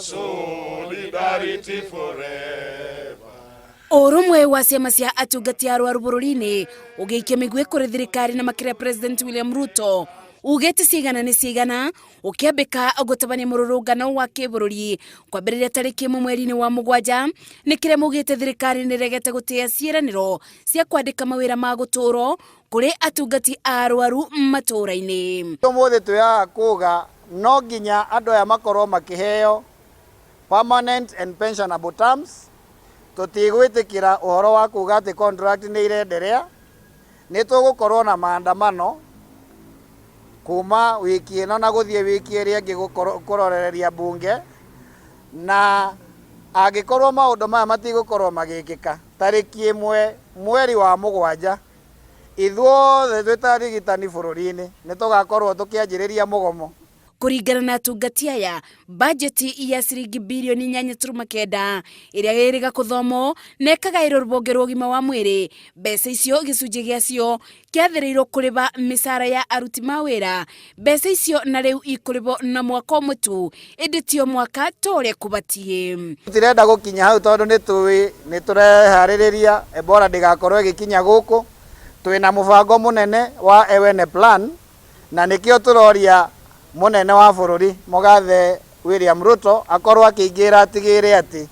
Solidarity forever. Ũrũmwe wa ciama cia atungati a arwaru bũrũri-inĩ ũgĩikia mĩguĩ kũrĩ thirikari na makĩria President William Ruto ugĩte cigana nĩ cigana ũkĩambĩka gũtabania mũrũrũngano wa kĩbũrũri kwambĩrĩria tarĩki 1 mweri-inĩ wa 7 nĩ kĩrĩa maugĩte thirikari nĩ ĩregete gũtĩa ciĩranĩro cia kwandĩka mawĩra ma gũtũũrwo kũrĩ atungati a arwaru matũũra-inĩ. Ũmũthĩ twĩ haha kuga no nginya andũ aya makorwo makĩheo permanent and pensionable terms. Tũtigwĩtĩkĩra ũhoro wa kuga atĩ contract nĩ irenderea. Nĩ tũgũkorwo na maandamano kuma wiki ĩno na gũthiĩ wiki ĩrĩa ĩngĩ kũrorereria bunge, na angĩkorwo maũndũ maya matigũkorwo magĩkĩka tarĩki 1 mweri wa 7, ithuothe twĩ ta arigitani bũrũri-inĩ nĩ tũgakorwo tũkĩanjĩrĩria mũgomo. Kũringana na atungati aya, bajeti ya ciringi birioni 8.9 ĩrĩa ĩrĩga kũthomwo na ĩkagaĩrwo rũhonge rwa ũgima wa mwĩrĩ, mbeca icio gĩcunjĩ gĩacio kĩathĩrĩirwo kũrĩha mĩcara ya aruti mawĩra. Mbeca icio na rĩu ikũrĩhwo na mwaka ũmwe tu, ĩndĩ ti o mwaka ta ũrĩa kũbatiĩ. Tũtirenda gũkinya hau tondũ nĩ tũĩ nĩ tũreharĩrĩria Ebola ndĩgakorwo ĩgĩkinya gũkũ. Twĩna mũbango mũnene wa Ewene Plan, na nĩkĩo tũroria mũnene wa bũrũri mũgathe William Ruto akorwo akĩingĩra atigĩrĩre atĩ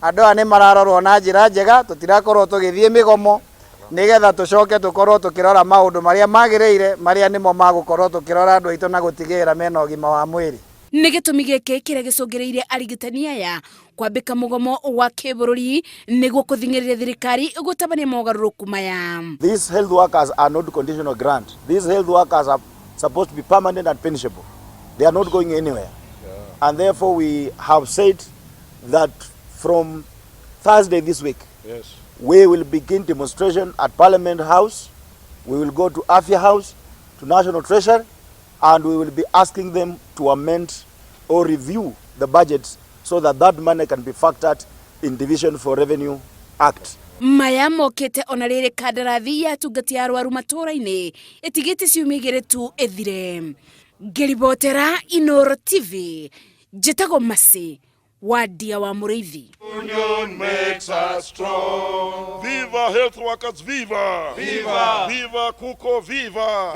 andũ aya nĩ mararorwo na njĩra njega, tũtirakorwo tũgĩthiĩ mĩgomo, nĩgetha tũcoke tũkorwo tũkĩrora maũndũ marĩa magĩrĩire, marĩa nĩmo magũkorwo tũkĩrora andũ aitũ na gũtigĩrĩra mena ũgima wa mwĩrĩ. Nĩ gĩtũmi gĩkĩ kĩrĩa gĩcũngĩrĩirie arigitani aya kwambĩka mũgomo wa kĩbũrũri nĩguo kũthing'ĩrĩria thirikari gũtabania mogarũrũku maya. These health workers are not conditional grant. These health workers are supposed to be permanent and pensionable. They are not going anywhere. And therefore we have said that from Thursday this week, we will begin demonstration at Parliament House, we will go to Afia House, to National Treasury, and we will be asking them to amend or review the budget so that that money can be factored in Division for Revenue Act. Maya mokĩte ona rĩrĩ kandarathi ya atungati a arwaru matũũra-inĩ ĩtigĩte ciumia 2 tu ĩthire. Ngĩribotera Inoro TV, njĩtagwo Mercy Wadia wa Mũrĩithi. Union makes us strong. Viva health workers, viva! Viva! Viva Kuko, viva!